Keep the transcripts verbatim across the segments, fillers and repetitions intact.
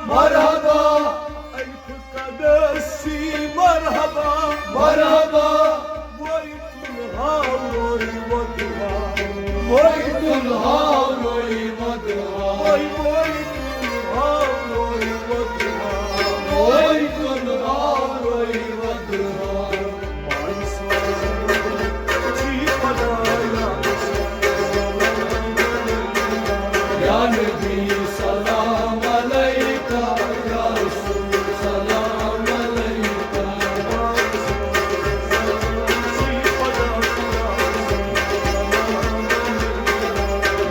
مرحبا، الف قدس سی مرحبا، مرحبا. وای تُل ہاوروی وۄدوا، وای تُل ہاوروی وۄدوا، وای، وای تُل ہاوروی وۄدوا، وای تُل ہاوروی وۄدوا. یا نبی سلام علیکہ، یا رسول سلام علیکہ.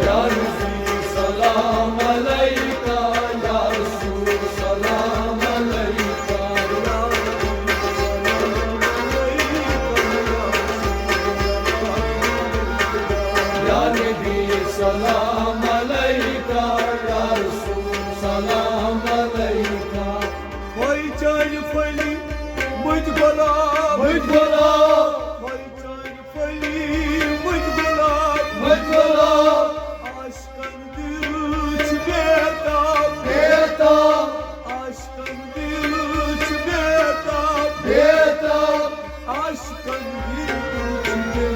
یا نبی سلام علیکہ، یا رسول سلام علیکہ. یا نبی سلام علیکہ، یا رسول سلام علیکہ. وای چانہِ پھٔلۍ مٔتۍ گۄلاب، مٔتۍ گۄلاب. وای چانہِ پھٔلۍ مٔتۍ گۄلاب، مٔتۍ گۄلاب. عاشقن دل چھُ بے تاب، بے تاب. عاشقن دل چھُ بے تاب، بے تاب. عاشقن دل چھُ بے تاب،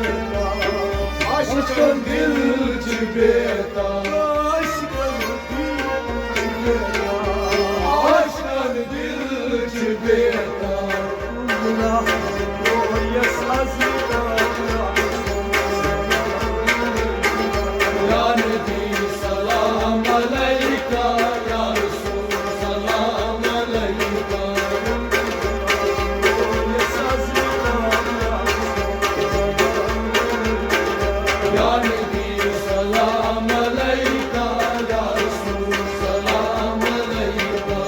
عاشقن دل چھُ بے تاب، عاشقن دل چھُ بے تاب، عاشقن دل چھُ بے تاب. یا نبی سلام علیکہ، یا رسول سلام علیکہ. یا نبی سلام علیکہ، یا رسول سلام علیکہ.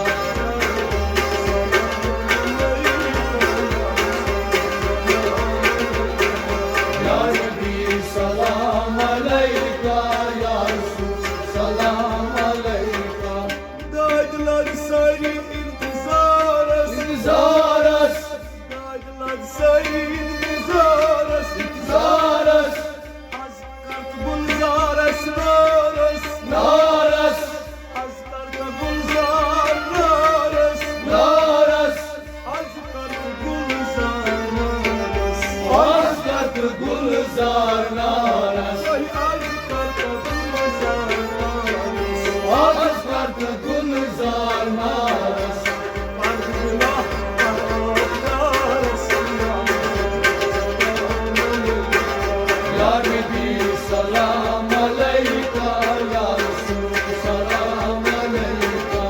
یا نبی سلام علیکہ، یا رسول سلام علیکہ. دادِ لد سٲری انتظارس، انتظارس. دادِ لد سٲری انتظارس، انتظارس. از کرتہٕ گُلزارس نارس، نارس. از کرتہٕ گُلزار نارس، نارس. از کرتہٕ گُلزار نارس، از کرتہٕ گُلزار نارس. وای از کرتہٕ گُلزار نارس، از کرتہٕ گُلزار نارس. یا نبی سلام علیکہ، یا رسول سلام علیکہ.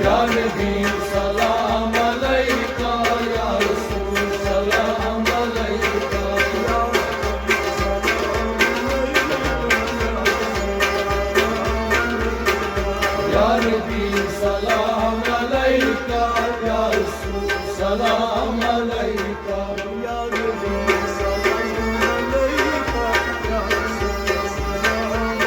یا نبی سلام علیکہ، یا رسول سلام علیکہ. یا نبی سلام علیکہ، یا رسول سلام علیکہ. یا نبی سلام علیکہ، یا رسول سلام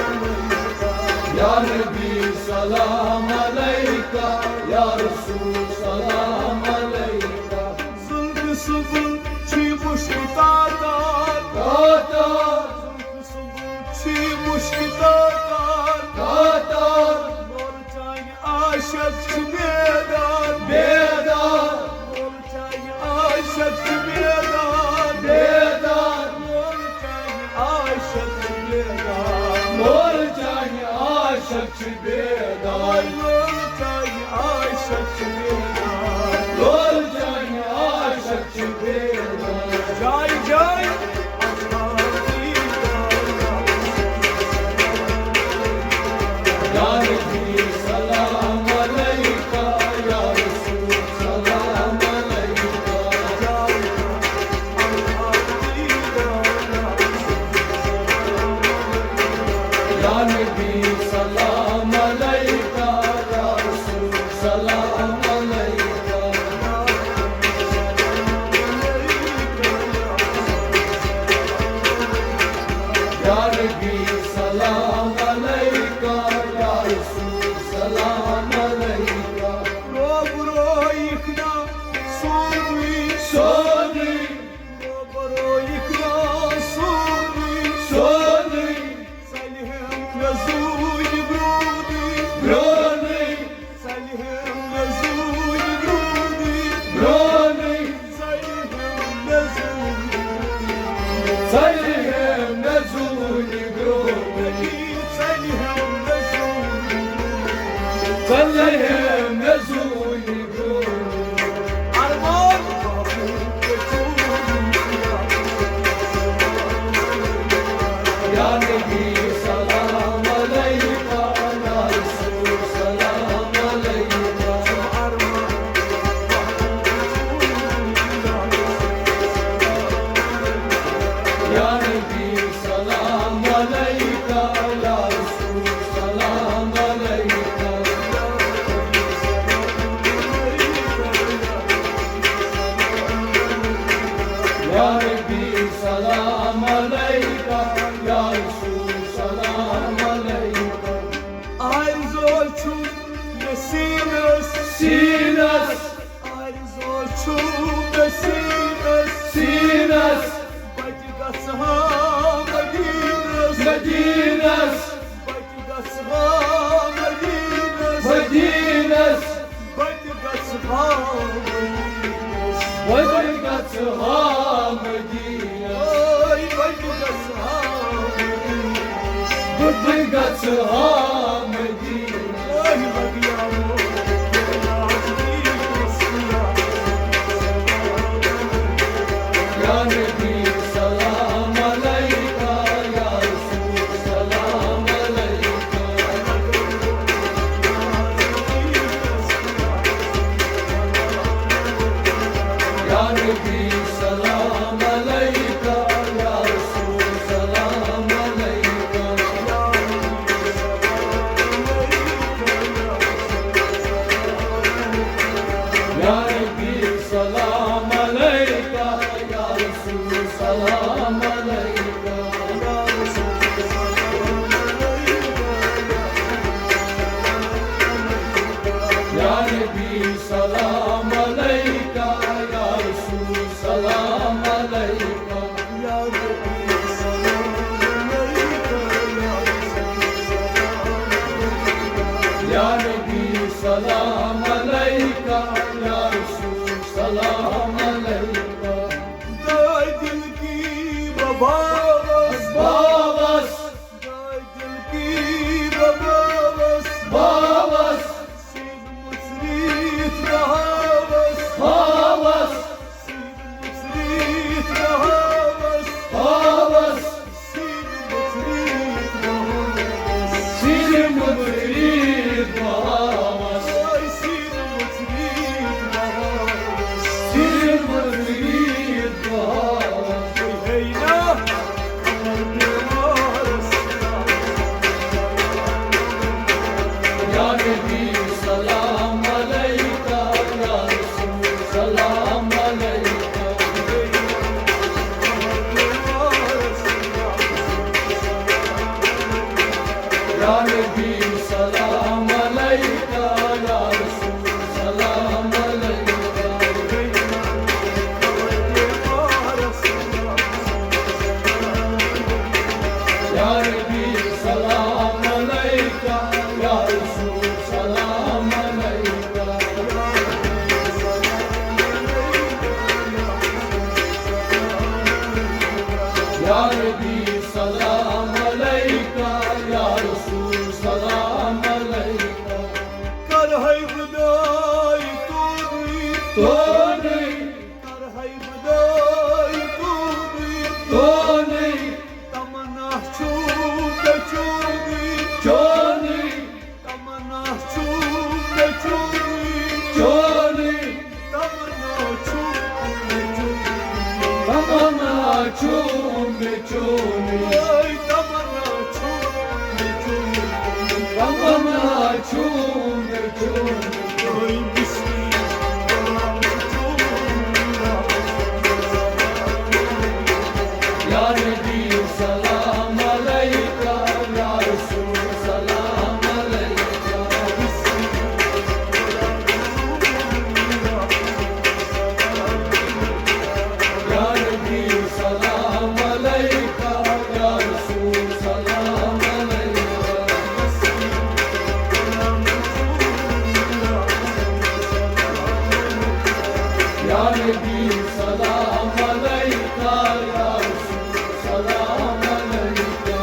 علیکہ. یا نبی سلام علیکہ، یا رسول سلام علیکہ. زُلفِ سُنبُل چھی مُشکہِ تاتار، تاتار. زُلفِ سُنبُل چھی مُشکہِ تاتار، تاتار. لولہٕ چانہِ عاشق چھِ بیدار، بیدار. لولہٕ چانہِ عاشق چھِ بیدار، بیدار. لولہٕ چانہِ عاشق چھِ بیدار، لولہٕ چانہِ عاشق چھِ بیدار. لولہٕ چانہِ عاشق چھِ بیدار، لولہٕ چانہِ عاشق چھِ بیدار. جاے جاے اصحابی کرام. یا نبی سلام علیکہ، یا رسول سلام علیکہ. یا نبی سلام علیکہ، یا رسول سلام علیکہ. یا نبی سلام علیکہ، یا رسول سلام علیکہ. روب رویِکھ نا سورُے، سورُے. روب رویِکھ نا سورُے، مدینس، بہٕ تہِ گژھٕ ہا مدینس۔ مدینس، بہٕ تہِ گژھٕ ہا مدینس۔ بہٕ تہِ گژھٕ ہا مدینس۔ اوے، بہٕ تہِ گژھٕ ہا مدینس۔ بہٕ تہِ گژھٕ ہا مدینس۔ اوے، لگیا وہ یا نبی سلام علیکہ، یا رسول سلام علیکہ۔ یا نبی سلام علیکہ، یا رسول سلام علیکہ۔ یا نبی سلام علیکہ، یا رسول سلام علیکہ۔ یا نبی سلام علیکہ، یا رسول سلام علیکہ۔ یا نبی سلام علیکہ، یا رسول سلام علیکہ۔ یا نبی سلام علیکہ، یا رسول سلام علیکہ۔ داے دل کی بباوس، باوس۔ داے دل کی بباوس، باوس۔ سیٖنہٕ مُژریٖتھ بہاوس، ہاوس۔ سیٖنہٕ مُژریٖتھ بہاوس، ہاوس۔ سیٖنہٕ مُژریٖتھ بہاوس۔ سیٖنہٕ مُژریٖتھ بہاوس۔ اوے سیٖنہٕ مُژریٖتھ بہاوس۔ سیٖنہٕ مُژریٖتھ بہاوس۔ ہے نا، امر پیمارس۔ یا نبی سلام علیکہ، یا رسول سلام علیکہ۔ یا نبی سلام علیکہ، یا رسول سلام علیکہ۔ یا نبی سلام علیکہ، یا رسول سلام علیکہ۔ یا نبی سلام علیکہ، یا رسول سلام علیکہ۔ کرہے بہٕ داے تونُے، تونُے۔ کرہے بہٕ داے تونُے، تونُے۔ تمنا چھُم مےٚ چونُے، چونُے۔ تمنا چھُم مےٚ چونُے، چونُے۔ تمنا چھُم مےٚ چونُے۔ تمنا چھُم مےٚ چونُے۔ اے تمنا چھُم مےٚ چونُے۔ تمنا چھُم مےٚ چونُے۔ اے بسم اللہ۔ یا نبی سلام علیکہ، یا رسول سلام علیکہ۔ یا نبی سلام علیکہ، یا رسول سلام علیکہ۔ یا نبی سلام علیکہ، یا رسول سلام علیکہ۔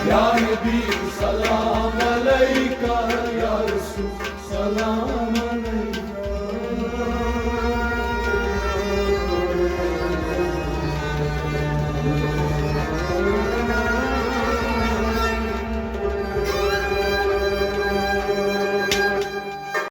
یا نبی سلام علیکہ، یا رسول سلام